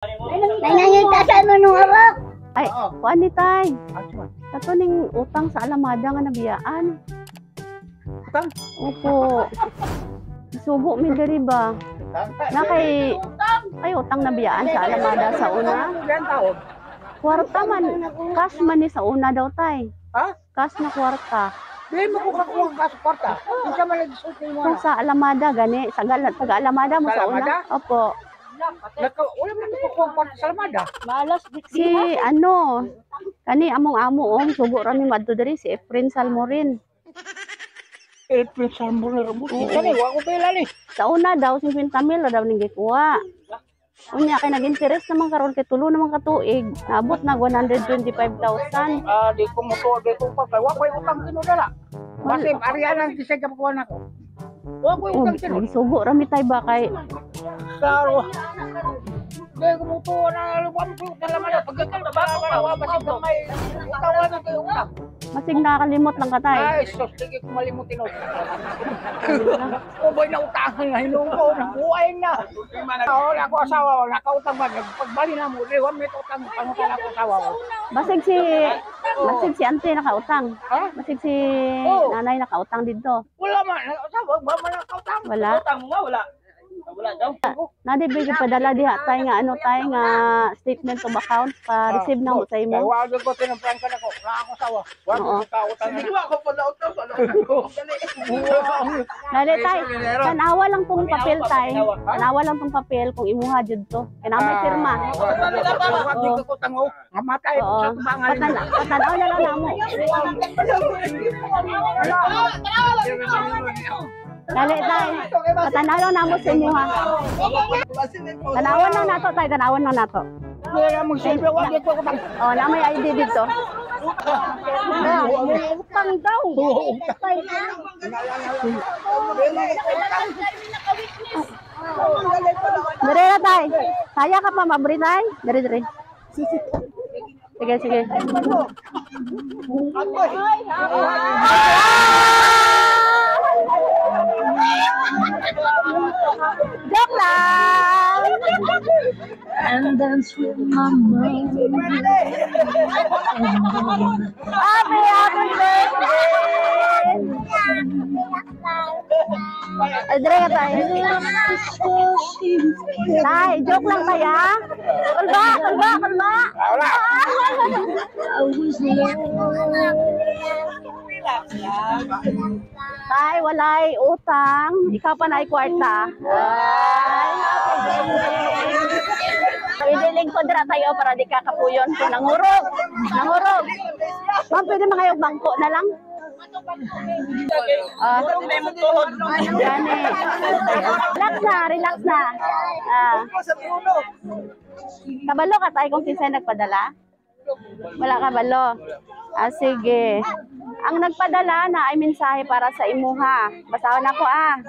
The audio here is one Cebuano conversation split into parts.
Ay, nangita sa ano nung arok. Ay, Oo. kuan ni tay. Ano? Kato ning utang sa Alamada nga nabiyaan. Utang? Opo. Sugo mi diri ba? Na kay ay utang nabiyaan sa Alamada sa una. Yan tawag. Kwarta man, cash man ni sa una daw tay. Ha? Cash na kwarta. Di mo ko kakuha ka sa kwarta. Unsa man nagsulti mo Kung na? sa Alamada gani, sa taga Alamada mo Sa sa una. Alamada? Opo. Naka, wala man ko kuha kwarta sa Alamada. Malas, Si ano, kani among amo om sugo ra mi madto diri si Efren Salmorin. Eh, pinsan mo na mo. Kani wa ko pila ni. Sa una daw 50 mil ra daw ning gikuha. Unya kay nag-interest naman karon kay tulo naman ka tuig. Naabot nag 125,000. Ah, di ko mo to, di ko pa kay wa koy utang kinudala. Kasi ariyan ang kisay ka pakuha nako. Wa koy Oh, utang tinuod. sugo ra mi tay ba kay Klaro. Di ko mo to na wa mo ko utang Alamada. Pagkakal ba wa ba si gamay. Utang wa na kayo utang. Masig nakakalimot lang ka tay. Ay, sus, sige ko malimutin. Uboy na utangan na hinong ko, nabuhay na. Oo, ako asawa ko, nakautang ba? Pagbali na mo, di, wa may utang, pangutang ako asawa ko. Basig si ante nakautang. Ha? Basig si Oo. nanay nakautang didto. Wala man, asawa, ba man nakautang? Wala. Utang mo nga, wala. Wala daw. Nadi ba padala diha tay nga ano tay nga statement of account pa receive na mo sa imo. Kaya wag ko tinampran ka na ko, na ako asawa. Wag Oo. ko kautang na. Hindi ko pa nautang. Dali tay, tanawa lang tong papel tay. Tanawa lang tong papel kung imuha jud to. Kay na may pirma. Wag ko utang, oh. Mamatay ko Oo. sa tubangan. Patanaw na lang namo. Dali tay. Patanaw lang namo sa imuha. Tanawan lang nato tay, tanawan lang nato. Wala mong silbi, wag ko utang. Oh, na may ID dito. Utang daw. Dire na tay. Kaya ka pa mabri tay. Dire dire. Sige sige. Joke lang. And dance with my mother. Happy happy birthday. Ay, dire ka tay. Tay, joke lang tay ah. Kalba, kalba, kalba. Wala. I was lost. Tay, walay utang. Ikaw pa na kwarta. Ay, happy birthday. Pwede lingkod ra tayo para di ka kapuyon. Kung nangurog, nangurog. Ma'am, pwede mga yung bangko na lang? Ah, gani. Relax na, relax na. Ah. Kabalo ka tayo kung kinsay nagpadala? Wala kabalo. Ah, sige. Ang nagpadala na ay mensahe para sa imuha. Basahon ako ah.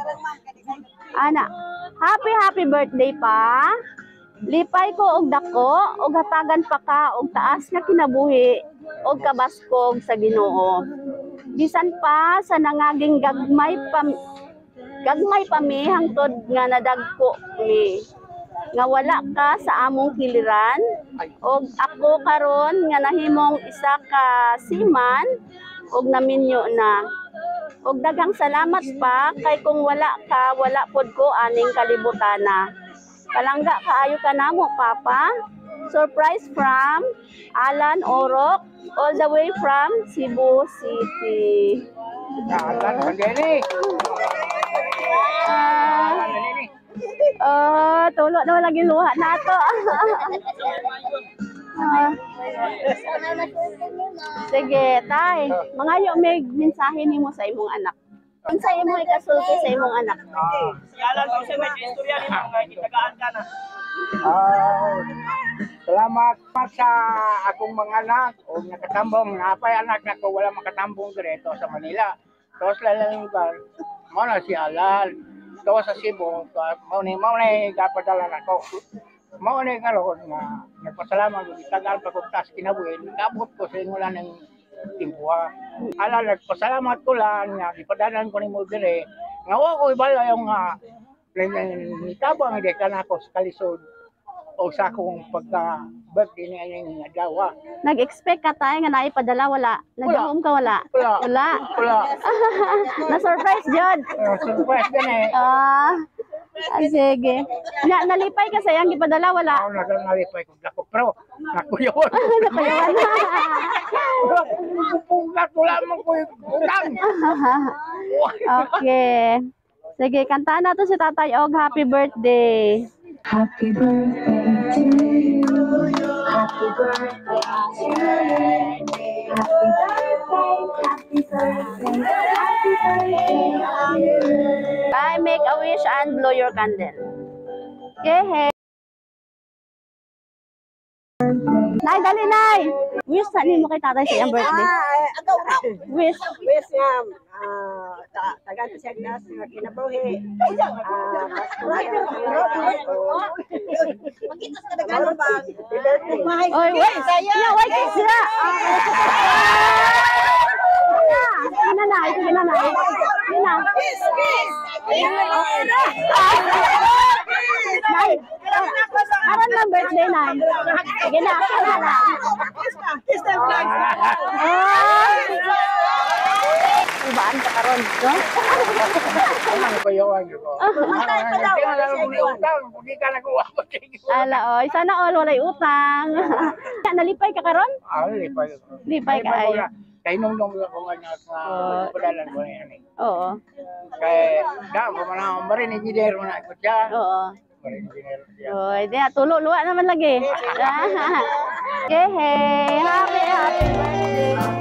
Ana, happy happy birthday pa. Lipay ko og dako og hatagan pa ka og taas nga kinabuhi og kabaskog sa Ginoo. Bisan pa sa nangaging gagmay pa mi hangtod nga nadagko mi nga wala ka sa among kiliran og ako karon nga nahimong isa ka seaman og naminyo na. Og daghang salamat pa kay kung wala ka, wala pod ko aning kalibutana. Palangga kaayo ka namo, Papa. Surprise from Alan Orok, all the way from Cebu City. Alan, pandeni. Ah, Alan, oh, tulo na lagi luha nato. Ah. Sige, tay. Mangayo may mensahe nimo sa imong anak. Unsa imo ikasulti sa imong anak? Ah. Si Alan, kung siya may istorya nimo nga gitagaan ka na. Ah, salamat sa akong mga anak o nakatambong. Napay anak nako wala makatambong direto sa Manila. Tapos lalang lugar, mao na si Alan. Tapos sa Cebu, mao ni gapadala nako. Mao ni karon nga nagpasalamat ko tagal pa kog tas kinabuhi, nakabot ko sa ingon ng timpuha. Alan, nagpasalamat ko lang nga gipadalan ko nimo dire. Nga wa ko ibalo yung nga nitabang hindi ka nako sa kalisod. O sa akong pagka birthday niya ning adlaw. Nag-expect ka tayo nga naipadala, wala? Nagahom ka, wala? Wala. Wala. Wala. Na-surprise jud. Surprise gani. Ah, ah, sige. Na, nalipay ka sa iyang gipadala, wala? Ako nagalipay ko dako pero nakuyawan. Nakuyawan. Wala ko pungkat, wala man ko utang. Okay. Sige, kantaan nato si Tatay og happy birthday. Happy birthday to you. Happy birthday to you. Happy birthday, happy birthday, happy birthday to you. I make a wish and blow your candle. Okay. Nay, dali, Nay! Wish sa nimo kay Tatay sa iyang birthday. Ah, agaw raw. Wish. Wish nga tagan to siya nas nga kinabuhi. Ah, Makita sa daghan ba? Oy, wait! Yeah, wait, sila! Sige na, Nay. Sige na, Nay. Sige na. Kiss, kiss. Nay, aron lang birthday, Nay. Sige na, sige na. Kiss the flag. Ah! Ubaan ka karon, no? Ang kuyawan ko. Matay pa daw. Kaya lang ko utang, hindi ka nakuha ko. Ala, oy, sana all walay utang. Nalipay ka karon? Ah, lipay ko. Lipay ka ko ayo. na. Kay nung nung ko nga na Oo. padalan ko na yan eh. Oo. Kay da ko man ang marin engineer mo na ko siya. Oo. Marin engineer siya. Oy, di tulo luwa naman lagi. Okay, hey. Happy, happy birthday.